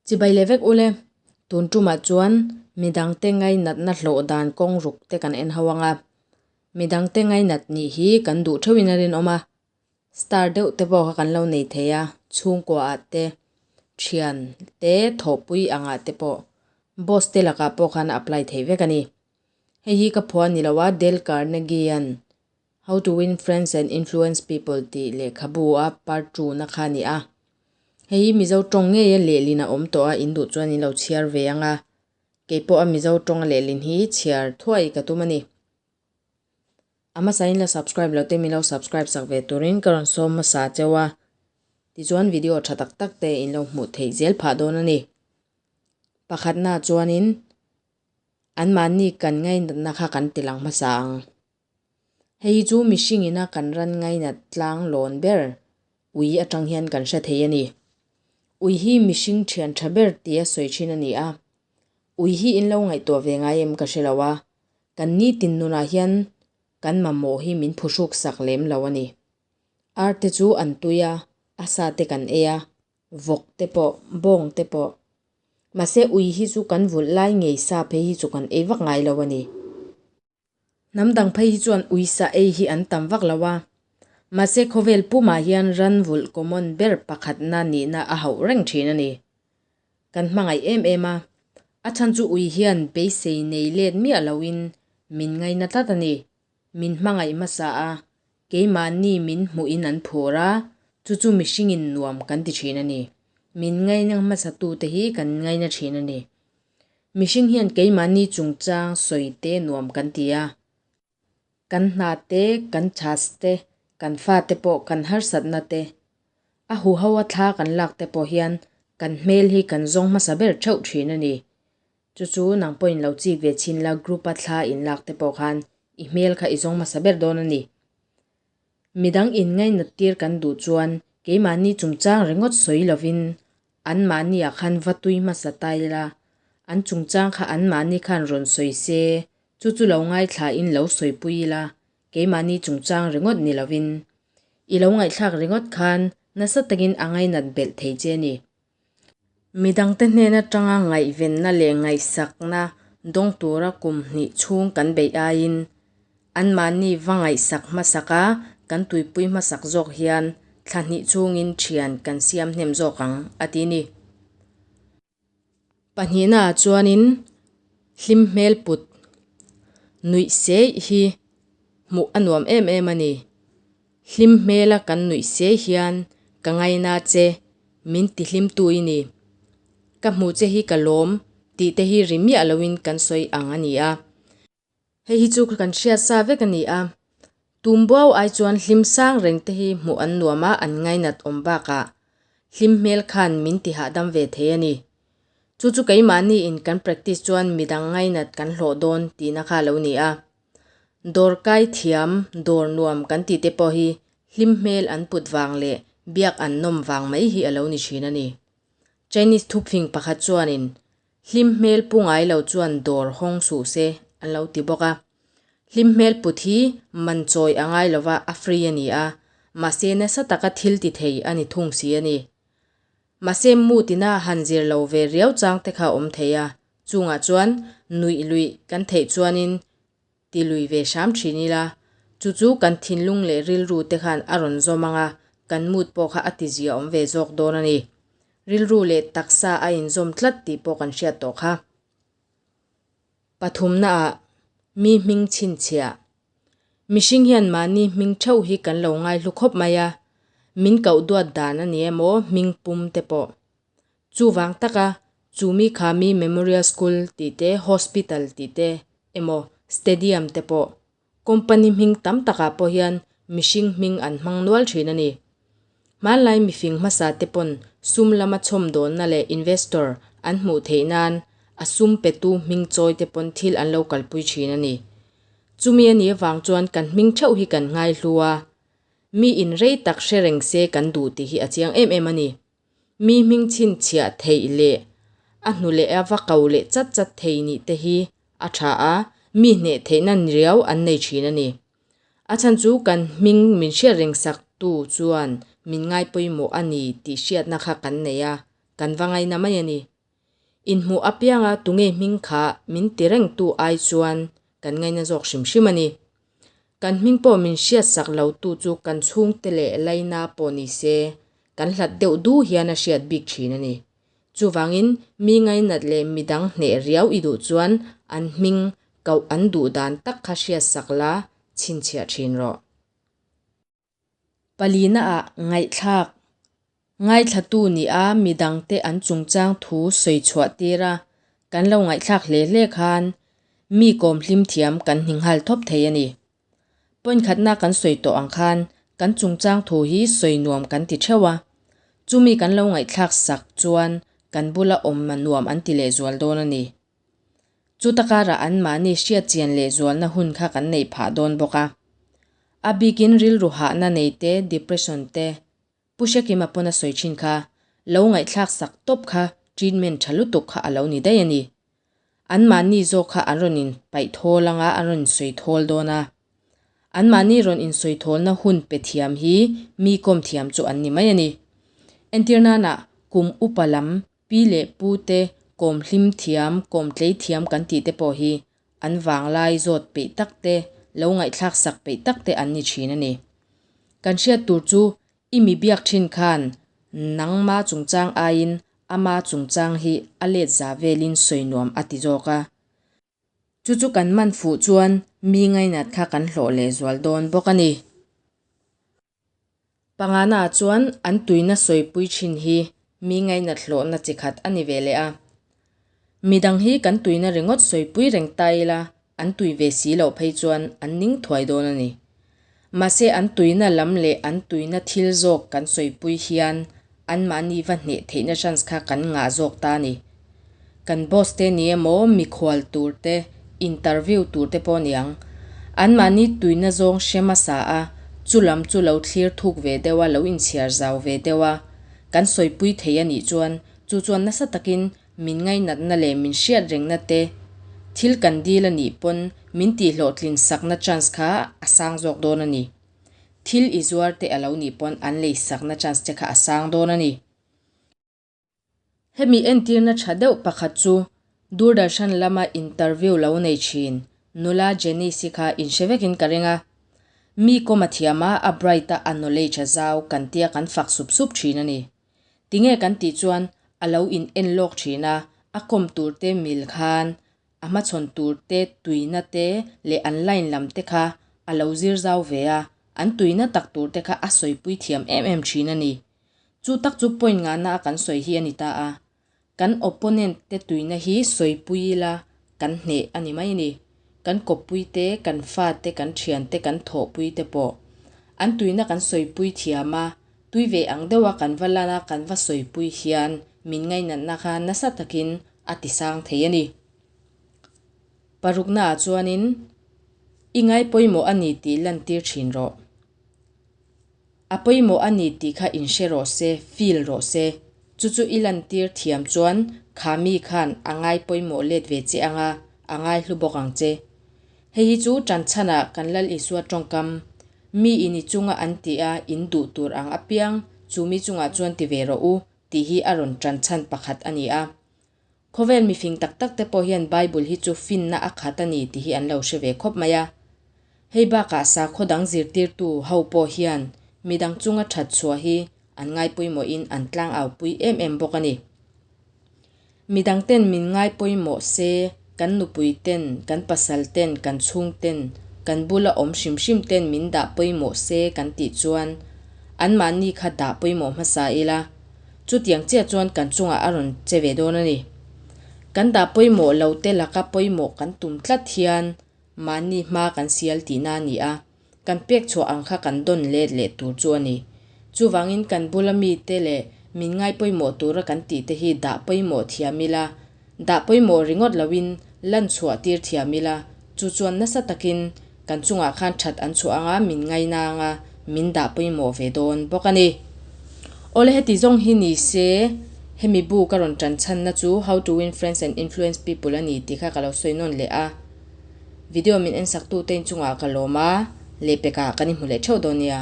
Chibai leh vek ule, tun tumah chuan midangte ngainatna hlawh dan kawng ruk te kan en ho anga, midangte ngainat nih hi kan duh theuhin a rinawm a, star deuh te pawh kha kan lo nei thei a, chhungkua ah te, thian te, thawhpui angah te pawh, boss te lakah pawh khan a apply theih vek a ni. Hei hi ka phuah a ni lo a, Dale Carnegie-a'n How to Win Friends and Influence People tih lehkhabu a part two na kha a ni a. Hei hi Mizo tawng ngeia lehlin a awm tawh a, in duh chuan in lo chhiar ve ang a. Kei pawh a Mizo tawnga lehlin hi chhiar thuai ka tum a ni. A hmasa in la subscribe lo te min lo subscribe sak ve turin ka rawn sawm hmasa cheu a. Tichuan video tha tak tak te in lo hmuh theih zel phah dawn a ni. Pakhatna chuanin anmahni kan ngainatna kha kan ti lang hmasa ang. Hei hi chu mihring ina kan ran ngainat tlang lawn ber ui atang hian kan hre thei a ni. Ui hi mihring thian tha ber tia sawi thin a ni a. Ui hi in lo ngaihtuah ve ngai em ka hre lo a, kan nitin nunah hian kan mamawh hi min phuhruk sak lem lo a ni. Ar te chu an tui a, a sa te kan ei a, vawk te pawh, bawng te pawh. Mahse ui hi chu kan vulh lai ngei sa phei hi chu kan ei vak ngai lo a ni. Hnam dang phei hi chuan uisa ei hi an tam vak lo a, mahse khawvel pumah hian ran vulh common ber pakhatna nihna a hauh reng thin a ni. Kan hmangaih em em a, a chhan chu ui hian beisei nei let miah loin min ngaina tlat a ni. Min hmangaih hmasa a, keimahni min hmuhin an phur a, chu chu mihringin nuam kan ti thin a ni. Min ngaina hmasatute hi kan ngaina thin a ni. Mihring hian keimahni chungchang sawi te nuam kan ti a, kan hna te, kan chhas te, kan fate pawh kan harsatna te, a huho a thla kan lak te pawh hian kan hmel hi kan zawng hmasa ber theuh thin a ni. Chu chu nang pawhin lo chik ve chhin la group a thla in lak te pawh khan i hmel kha i zawng hmasa ber dawn a ni. Midang inngainat tir kan duh chuan keimahni chungchang ringawt sawi lovin anmahniah khan va tui hmasa ta ila, an chungchang kha anmahni khan rawn sawi se, chu chu lo ngaithlain lo sawipui ila, keimahni chungchang ringawt ni lovin i lo ngaihthlak ringawt khan nasa takin a ngainat belh thei che a ni. Midangte hnen atanga ngaihvenna leh ngaihsakna dawng tura kum hnih chhung kan beih aiin anmahni va ngaihsak hmasak a, kan tuipui hmasak zawk hian thla hnih chhungin thian kan siam hnem zawk ang, a ti ni. Pahnihnaah chuanin hlim hmel put nuih seih hi hmuh a nuam em em a ni. Hlim hmela kan nuih se hian ka ngaina che, min ti hlimtu i ni. Ka hmuh che hi ka lawm tih te hi ri miah loin kan sawi ang a ni a. Hei hi chu kan hriat sa vek a ni a. Tum buau ai chuan hlim sang reng te hi hmuh an nuam a, an ngainat awm bakah hlim hmel khan min ti hahdam ve thei a ni. Chu chu keimahni in kan practice chuan midang ngainat kan hlawh dawn tihna kha a lo ni a. Dawr kai thiam, dawr nuam kan tih te pawh hi hlim hmel an put vang leh biak an nawm vang mai hi a lo ni thin a ni. Chinese thupfing pakhat chuanin, Hlim hmel pu ngai lo chuan dawr hawng suh se an lo ti bawk a. Hlim hmel put hi man chawi a ngai lova a free a ni a, mahse nasa taka thil ti thei a ni thung si a ni. Mahse mutina han zir lo ve riau chang te kha awm thei a, Chungah chuan nuih luih kan theih chuanin ti lui ve hram thin ila, chu chu kan thinlung leh rilru te khan a rawn zawm ang a, kan mood pawh kha a ti zia awm ve zawk dawn a ni. Rilru leh taksa a inzawm tlat tih pawh kan hriat tawh kha. Pathumnaah mi hming chhinchhiah. Mihring hian mahni hming theuh hi kan lo ngaihlu khawp mai a, min koh duat dan a ni emaw hming pum te pawh. Chuvang taka chumi khami Memorial School tih te, Hospital tih te emaw Stadium te pawh company hming tam takah pawh hian mihring hming an hmang nual thin a ni. Hmanlai mifing hmasa te pawn sum lama chhawmdawnna leh investor an hmuh theih nan a sum petu hming chawi te pawn thil an lo kalpui thin a ni. Chumi a nih avang chuan kan hming theuh hi kan ngaihlu a, mi in rei tak hre reng se kan duh tih hi a chiang em em a ni. Mi hming chhinchhiah theih leh a hnu leh a va ko leh chat chat thei nih te hi a tha a, mi hneh theihna riau an nei thin a ni. A chhan chu kan hming min hriat reng sak tu chuan min ngai pawimawh a ni tih hriatna kha kan nei a, kan va ngaina mai a ni. Inhmuh apianga tunge hming kha min ti rengtu ai chuan kan ngaina zawk hrim hrim a ni. Kan hming pawh min hriatsak lotu chu kan chhungte leh laina pawh ni se, kan hlat deuh du hian a hriat bik thin a ni. Chuvangin mi ngainat leh midang hneh riau i duh chuan an hming koh an duh dan tak kha hriatsak la chhinchhiah thin rawh. Palina ah ngaihthlak Ngaithlatu nih a midangte an chungchang thu sawi chhuah tir a, kan lo ngaihthlak hle hle khan mi kawm hlim thiam kan hni nghal thawp thei a ni. Point khatna kan sawi tawh ang khan kan chungchang thu hi sawi nuam kan ti theuh a, chumi kan lo ngaihthlak sak chuan kan bula awm nuam an ti lehzual dawn a ni. Chuta karah anmahni hriatchian lehzualna hun kha kan neih phah dawn bawk a. A bikin rilru hahna nei te, depression te, Pu Hrekima pawn a sawi thin kha, lo ngaihthlak sak tawp kha treatment tha lutuk kha a lo ni daih a ni. Anmahni zawk kha an rawn inpaih thawl anga an rawn insawi thawl dawn a. Anmahni rawn insawi thawlna hun pe thiam hi mi kawm thiam chu an ni mai a ni. Entir nana kum upa lam pi leh pu te kawm hlim thiam, kawm tlei thiam kan tih te pawh hi an vanglai zawt peih tak te, lo ngaihthlak sak peih tak te an ni thin a ni. Kan hriat tur chu i mi biak thin khan nangma chungchang aiin ama chungchang hi a let za velin sawi nuam a ti zawk a. Chu chu kan man fuh chuan mi ngainat kha kan hlawh lehzual dawn bawk a ni. Pangana chuan an tuina sawipui thin hi mi ngainat hlawhna chi khat a ni ve leh a. Midang hi kan tuina ringawt sawipui reng ta ila an tui ve si loh phei chuan an ning thuai dawn a ni. Mahse an tuina lam leh an tuina thil zawk kan sawipui hian anmahni va hneh theihna chance kha kan ngah zawk ta a ni. Kan boss te ni emaw mikhual tur te, interview tur te pawh niang. Anmahni tuina zawng hre hmasa a, chu lam chu lo thlir thuk ve deuh a, lo inchhiar zau ve deuh a, kan sawipui thei a nih chuan chu chuan nasa takin min ngainatna leh min hriat rengna te thil kan dil a nih pawn min tihhlawhtlin sakna chance kha a sang zawk dawn a ni. Thil i zuar te a lo nih pawn an lei sakna chance te kha a sang dawn a ni. Hemi entirna tha deuh pakhat chu Doordarshan lama interview lo nei thin nula Jenny-i kha inhre vekin ka ring a. Mi kawm a thiam a, a bright a, a knowledge a zau kan tia kan fak sup sup thin a ni. Tinge kan tih chuan a lo in en lawk thin a, a kawm tur te mil khan a hmachhawn tur te tuina te leh an line lam te kha a lo zir zau ve a, an tuina tak tur te kha a sawipui thiam em em thin a ni. Chu tak chu point ngahna a kan sawi hi a ni ta a. Kan opponent te tuina hi sawipui ila kan hneh a ni mai a ni. Kan kawppui te, kan fa te, kan thian te, kan thawhpui te pawh an tuina kan sawipui thiam a, tui ve ang deuha kan va lan a, kan va sawipui hian min ngainatna kha nasa takin a tisang thei a ni. Paruknaah chuanin i ngai pawimawh a ni tih lantir thin rawh. A pawimawh a ni tih kha inhre rawh se, feel rawh se. Chu chu i lantir thiam chuan kha mi khan a ngai pawimawh let ve che ang a, a ngai hlu bawk ang che. Hei hi chu ṭanchhanah kan Lal Isua ṭawngkam, Mi in i chunga an tih a, in duh tur ang apiang, chu mi chungah chuan ti ve rawh u, tih hi a rawn ṭanchhan pakhat a ni a. Khawvel mifing tak tak te pawh hian Bible hi chu finna a khat a ni tih hi an lo hre ve khawp mai a. Hei bakah sakhaw dang zirtirtu ho pawh hian midang chunga that chhuah hi an ngaipawimawhin an tlangaupui em em bawk a ni. Midang ten min ngaipawimawh se, kan nupui ten, kan pasal ten, kan chhung ten, kan bula awm hrim hrim ten min dah pawimawh se kan tih chuan anmahni kha dah pawimawh hmasa ila, Chutiang chiah chuan kan chungah a rawn che ve dawn a ni. Kan dah pawimawh lo te laka pawimawh kan tum tlat hian mahni hma kan sial tihna a ni a, kan pek chhuah ang kha kan dawn let leh tur chu a ni. Chuvangin kan bula mite leh min ngai pawimawh tura kan tih te hi dah pawimawh thiam ila, dah pawimawh ringawt loin lan chhuah tir thiam ila, chu chuan nasa takin kan chungah khan that an chhuah anga min ngaina anga min dah pawimawh ve dawn bawk a ni. Awle heti zawng hi ni se, hemi bu ka rawn tan chhanna chu How to Win Friends and Influence People a ni tih kha ka lo sawi nawn leh a. Video min en sak tute inchungah ka lawm a, lehpekah kan inhmu leh theuh dawn nia.